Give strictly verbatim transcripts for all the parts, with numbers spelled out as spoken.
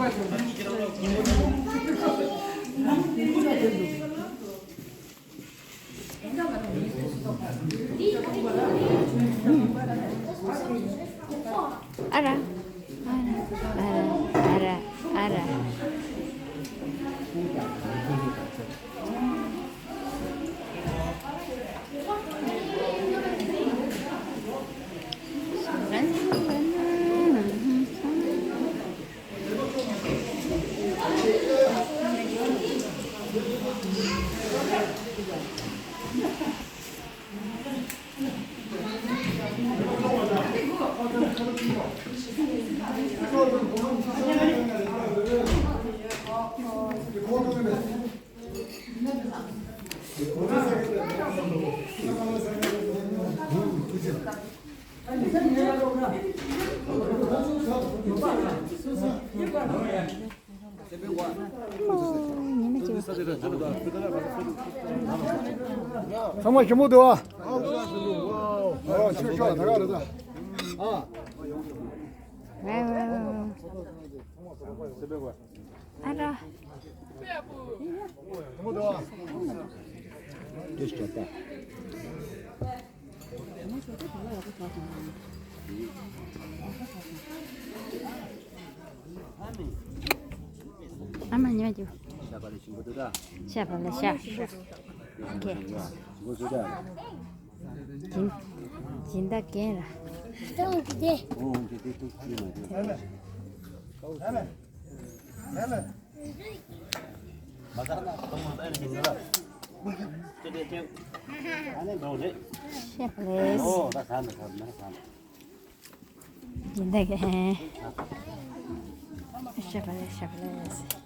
ཨ་ར། ཨ་ར། ཨ་ར། ཨ་ར། ཨ་ར། ཚང་མ་ཞིམ་པོ་འདུག་ཨ། ཨོ་ཆོས་ཆོས་ད་ག་རེད་ད། ཨ། ཨ་ར། ཞིམ་པོ་འདུག་ཨ། ཏེ་སྐྱོ་པ། ཨ་མ་ཉོ་རྒྱུ། ཤ་པ་ལ་ཞིམ་པོ་འདུག་ད། ཤ་པ་ལ་ཤ། ཤ། ཨོ་ཁེ། ཞིམ་པོ་བཟོས་ད། སྦྱིན། སྦྱིན་བདག་རྒན་ལ། ཨོ་འདི་འདི་ཏུ་ཅི་མ་རེད། ཤེས་པ་ལེས། ཡིན་ད་ག་ཤེས་པ་ལེས། ཤེས་པ་ལེས།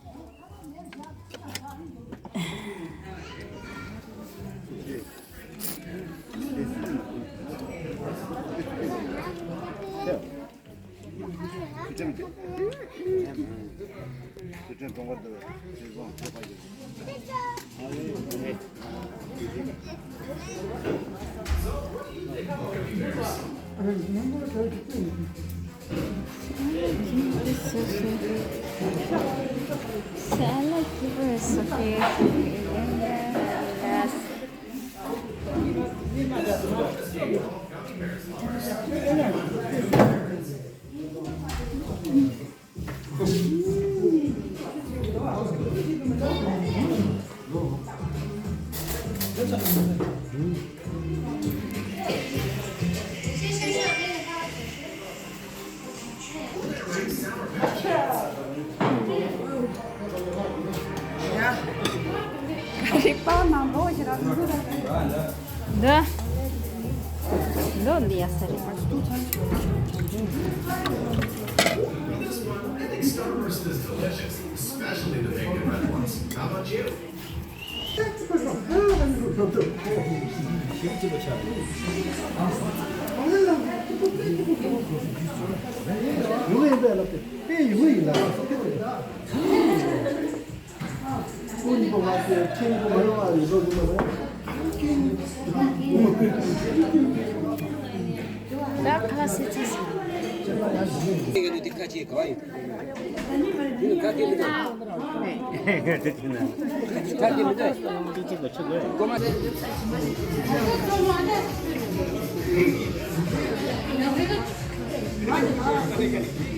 རིག་པ་མང་པོ་ཞིག་རག་འདུག་འདི། འདི་ཡག་ས་རེད། This one, I think Starburst is delicious, especially the bacon red ones. How about you?